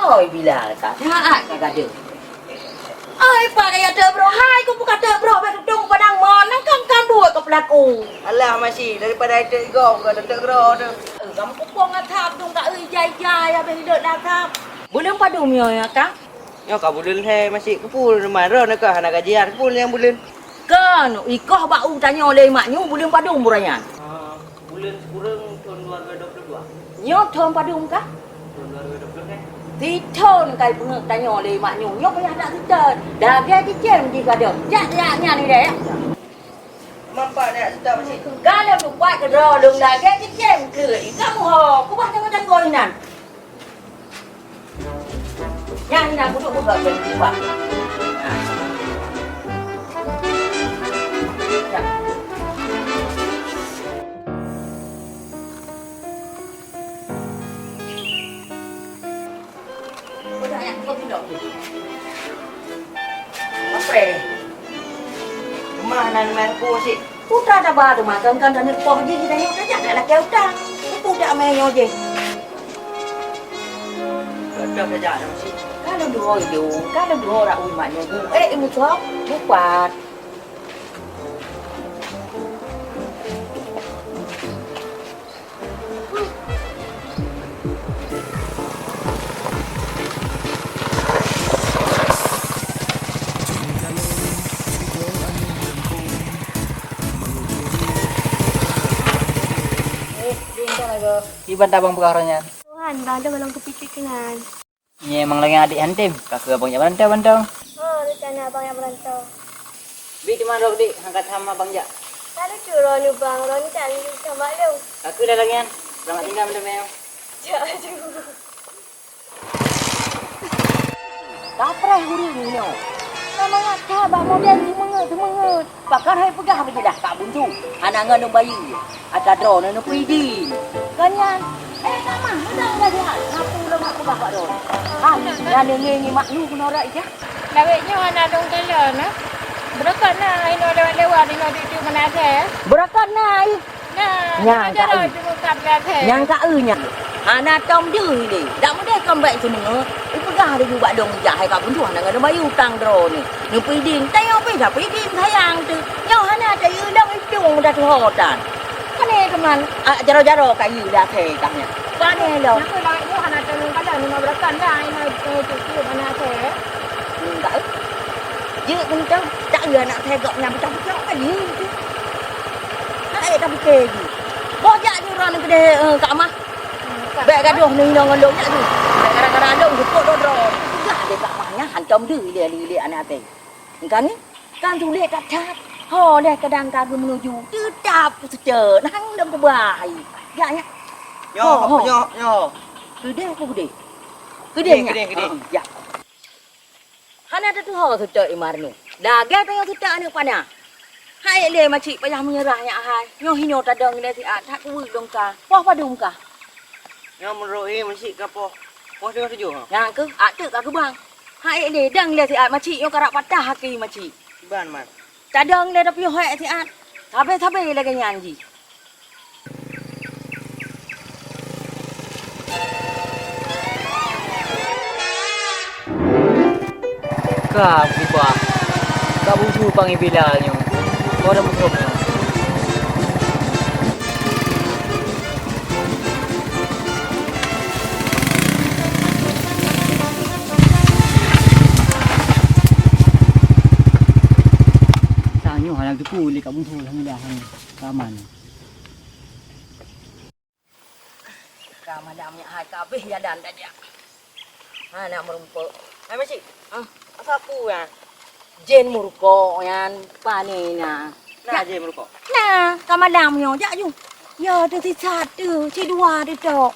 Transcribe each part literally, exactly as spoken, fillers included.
Oi, bila ka saát ka gadoh. Oi, pat kaya teuk broh, hai, ku buka teuk broh, bèk tutong padang mon, nang kan kan buet keu peulaku. Alah, Masyik, daripada teuk igoe, buka teuk groe tu. Eh, kamu kupong asap dong ka, eh, ijai-ijai, habéh hidup dah asap. Buleuen padum nyoe, ya, Kang? Nyoe ka buleuen lhèe, Masyik, kupul, rumah droe na ka hana gajian, kupul nyang buleuen. Kon, ikoh bak u tanyoe lé mak nyoe, buleuen padum buran nyan? Ah, buleuen sikureueng thôn dua ribu dua puluh dua. Nyoe thôn padum kah? Thôn dua ribu dua puluh kan? Sithôn kai peungeuh tanyoe lé mak nyoe. Nyoe payah that sithôn. Lagèe cicém jih gadôh. Jak, jak nyan ilèe. Mampak jak sithôn masih. Ka lôn tupat keudroe lôn lagèe cicém keu. Ka muho, kubah tanggôi-tanggôi inan. Nyan inan kuduek beugot lôn tupat. Apa? Rumah nan main ku si. Uta taba tu mah, kan, kan, tani poh ji kita ni, kita jak nak lakèe utang. Ibu dak main nyoe je. Ada kerja ada mesti. Kalau dua itu, kalau dua orang rumah nyoe, eh, ibu cok, bupat. Iban tabang peugah roh nyan. Tuhan, bang tu belum kepikiran. Nyoe memang lagèe adék han tem, ka keu abang jak meurantau-rantau. Oh, rencana abang jak meurantau. Bi teuma droe dek, angkat ham abang jak. Tak lucu droeneuh bang, droeneuh tak lucu sama lôn. Ka keu dah lagèe nyan, selamat tinggal, Madam Mel. Jak aju. Tapreh ureueng nyoe. Semangat that bak model seumeungeut-seumeungeut. Pakon hai peugah beujeulaih Kak Buntu hana ngon lôn bayeue, atra droeneuh neupeudin. Kon nyan, eh, Kak Mah, meunan lagèe nyan, ngapu lôn mak peugah bak droeneuh. Ha, nyan neungieng ngieng mak nu keunoe rot ijak. Lawét nyoe hana lôn kalon, nah. Beureukat na inoe lewat-lewat, inoe duek-duek meunan asèe, eh. Beureukat na, ih. Nah, nyang ka eu. Nyang ka eu nyan. Hana tom deuh ilèe. Dak meudeh kon bèk seumeungeut. Ipeugah laju bak lôn ijak hai Kak Buntu hana ngon lôn bayeue utang droeneuh. Neupeudin, tanyoe pih tapeudin sayang teuh. Nyoe hana tayue lôn itong dah tuho tan. Pane teuma, a, jaroe-jaroe kayue dah asèe kah nyan. Pane lôn. Nyang keu lawét nyoe hana teumeung kala nyoe beureukat dah, inoe, eh, cucu mana asèe. Hmm, tak eu. Jeuet mantong, tak eu anak asèe gobnyan peucok-peucok kayue teuh. Hai, tapike jih. Boh jak jih uroe nyoe keudeh, eh, Kak Mah. Bèk gadoh neuh inoe ngon lôn nyak jih. Bèk gara-gara lôn seupôt droe-droe. Peugah lé Kak Mah nyan hantom deuh ilèe-ilèe aneuk até. Engkau ni kan sulet that-that. Ho lheuh kadang ka geumeunuju, teutap seutôt, hang lom keubah. Jak nyak. Nyoe, ho, ho. Nyoe, nyoe. Keudeh apa keudeh? Keudeh nyak. Keudeh, keudeh. Ha, jak. Hana tatuho seutôt Imar nyoe. Lagèe tanyoe seutôt aneuk panah. Hai lé macik payah meunyeurah nyak hai. Nyoe hinoe tadong ilèe siat that kuweuet lôn ka. Poh padum kah? Nyoe meunurot i macik ka poh. Poh sigoe tujoh, ha? Nyang keuh, ak teuk ka geubang. Hai lé dong ilèe siat macik nyoe karap patah aki macik. Kiban man. Tadong ilèe tapiôh hék siat. Sabé-sabé lagèe nyan jih. Ka musibah. Ka busu pangi bila nyoe. Kau dah musuh. Tanyoe hana geupeu lé Kak Bungsu, alhamdulillah, ka aman. Ka malam nyak hai ka abéh jalan dah jak. Ha, nak meurumpok. Hai, Makcik. Ah, asai peue nyan? Jén meurukok nyan pane na. Na jén meurukok? Na, ka malam nyoe jak ju. Ya, teusisat teuh, sidua teuh tok.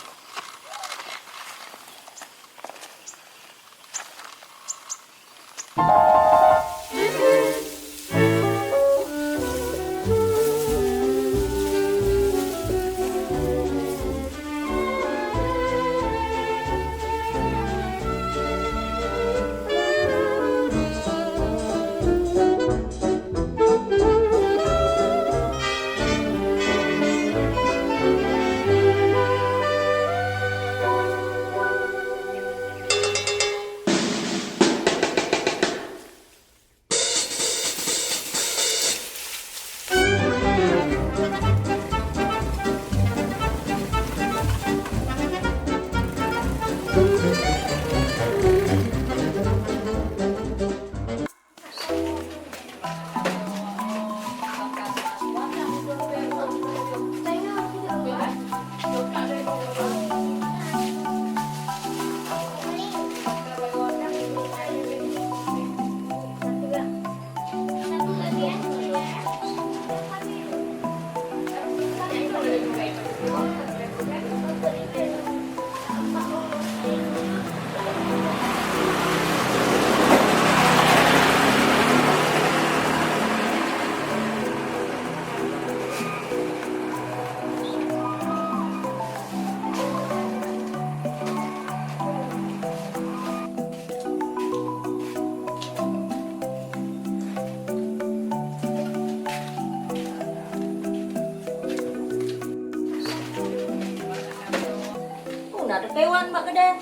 Iwan bak keudè.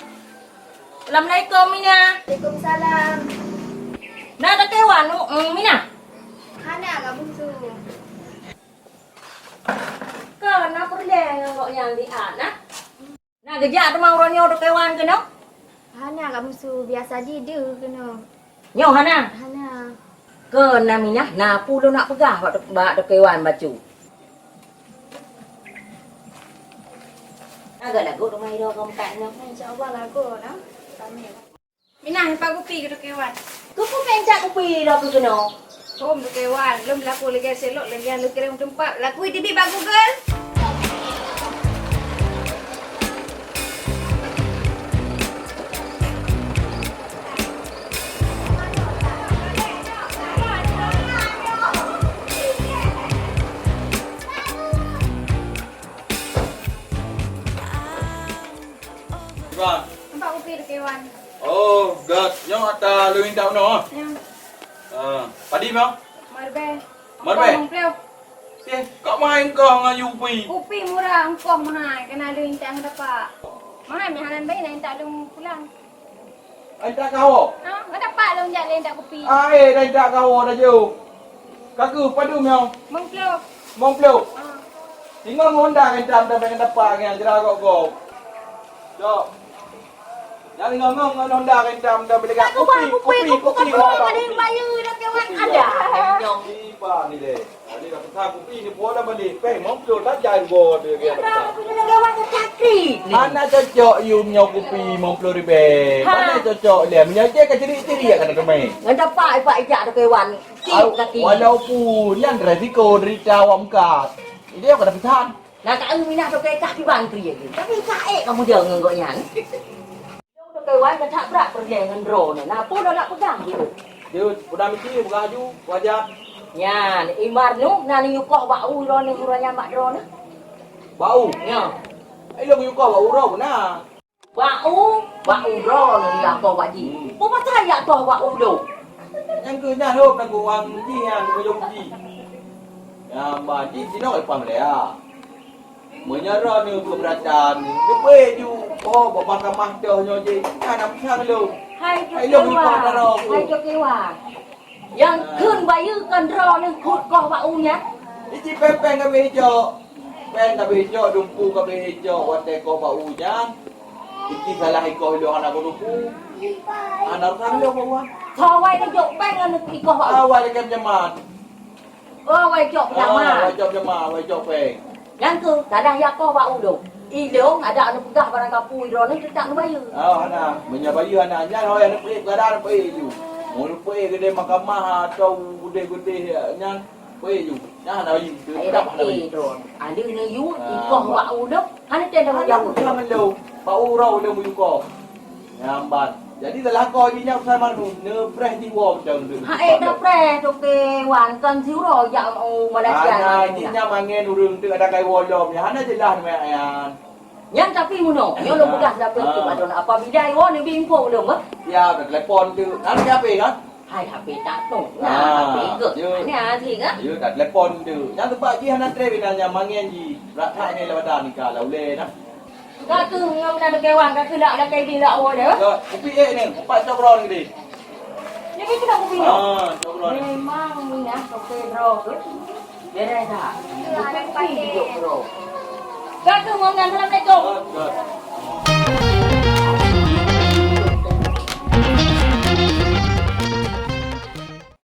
Assalamualaikum, Mina. Waalaikumsalam. Na teuka Iwan, mm, Mina? Hana, Kak Bungsu. Keu na peureulèe ngon gobnyan di ateueh, na? Na geujak teuma uroe nyoe teuka Iwan keunoe? Hana, Kak Bungsu, biasa jih deuh keunoe. Nyoe hana? Hana. Keu na Minah, na peue lôn nak peugah bak, bak teuka Iwan bacut. Agak lagot teuma idong keu meukat nyoe. Insya Allah lagot na. Amin. Minah, pat kupi keu teuka Iwan. Keupeue pèng jak kupi lôn keu keunoe? Hom teuka Iwan, lôn meulaku lagèe silot, lagèe lôn kirém teumpat. Lakui teubiet bak Google. Iwan. Nampak kupi teuka Iwan. Oh, göt. Nyoe ata lôn intat bunoe. Ya. Ah, padum nyoe? Meuribèe. Meuribèe? Ongkoh limong plôh. Eh, kok meuhai ongkoh ngon yue kupi? Kupi murah, ongkoh meuhai. Keunan lôn intat ngon tapak. Meuhai meuhai nan bayi, na intat lôn pulang. Intat kawô? Ha, ngon tapak lôn jak lé intat kupi. Ah, eh, na intat kawô na jeuh. Ka keuh padum nyoe? Limong plôh. Limong plôh? Ha. Singoh ngon Honda ka intat, tapi ngon tapak nyan, jera gok-gok. Cok. Nyang ngong-ngong ngon Honda ka intat, tapi dekat kupi, kupi, kupi, kupi, kupi, kupi, kupi, kupi. Ada. Iba ni deh. Tadi dah pesan kupi ni, pula balik. Pèng limong plôh saja ibu dia, dia dah pesan. Hana cocok yue nyoe kupi limong plôh ribèe. Ha. Hana cocok dia. Meunyoe ka cerik-cerik ka teumé. Ngon tapak, ipak ijak teuka Iwan. Cit kaki. Walaupun nyan resiko derita awak muka. Dia ka dah pesan. Nah, ka eu Minah teuka kah kiban kriet. Tapi ka ék kamu jangan ngon gobnyan. Teuka Iwan ka that brat peureulèe ngon droeneuh. Na peue lôn nak peugah jih? Jeuet, peue na misi, peugah laju, wajar. Nyan, Imar nyoe na neuyue koh bak u droeneuh, uroe nyan bak droeneuh. Bak u? Nyoe. Ai lôn yue koh bak u droe na. Bak u, bak u droeneuh jak koh bak jih. Hmm. Peue pasai jak koh bak u lôn? Nyang keu nyan hop na geuwang jih nyan, geuwang jih. Nyan ban jih jinoe i Pamlea. Meunyoe droeneuh keubeuratan, neupeuék ju, oh, bak mahkamah toh nyoe jih, nyan na peusang lôn. Hai lôn, hai lôn, hai lôn. Nyang kheun bayeue kon droeneuh kheun koh bak u nyan. Iji pèng-pèng ka bèk icok, pèng ka bèk icok, dumpeue ka bèk icok, watèe koh bak u nyan. Iji salah ikoh ilôn hana beudumpeue. Hana peusang lôn bak u nyan. Soe awai neujok pèng ngon ikoh bak u? Awai lagèe nyaman. Oh, wai cok peunyama. Ah, wai cok peunyama, wai cok pèng. Nyang keuh, kadang jak koh bak u lôn. Ilôn adak neupeugah barang kapeue droeneuh teutab neubayeue. Oh, hana. Meunyoe bayeue hana, nyan ho nyang neupeuék, kadang neupeuék ju. Meunyoe neupeuék keudéh mahkamah atau keudéh-keudéh nyan, peuék ju. Nyan hana bayeue, teutab hana bayeue. Droeneuh. Aleuh neuyue, ah, ikoh bak u lôn, hana tém. Hana tém lôn. Bak u droe lôn meuyue koh. Nyan ban. Jadi, salah koh jih nyan Usman Manhum, neupreh jih woe macam tu. Hai, neupreh, Toke Wan, kon siuroe jak u Malaysia. Hana, jih nyan mangen ureueng tu ada kai woe lom nyan, hana jeulaih meunan. Nyan tapi meunoe, nyoe lôn peugah siapa tu, ah, patron. Apabila woe neubi info lom, eh? Ya, ka telepon tu. Kan siapa kan? Hai, H P tak tu. Nah, ah, H P ke? Ya. Ni asli ke? Ya, tak telepon tu. Nyan sebab jih hana trép inan nyan mangen jih. Brat that ni lewat dah nikah lah ulèe dah. Ka keuh ngon meunan Toke Wan, ka keuh lak lakèe idéh lak woe deh. Ka, kupi ék ni, kupat cok droe ni. Ni kupi cok kupi nyoe. Ah, cok droe ni. Memang minah Toke droe tu. Beres dah. Kupi cok droe. Ka keuh ngon meunan, assalamualaikum.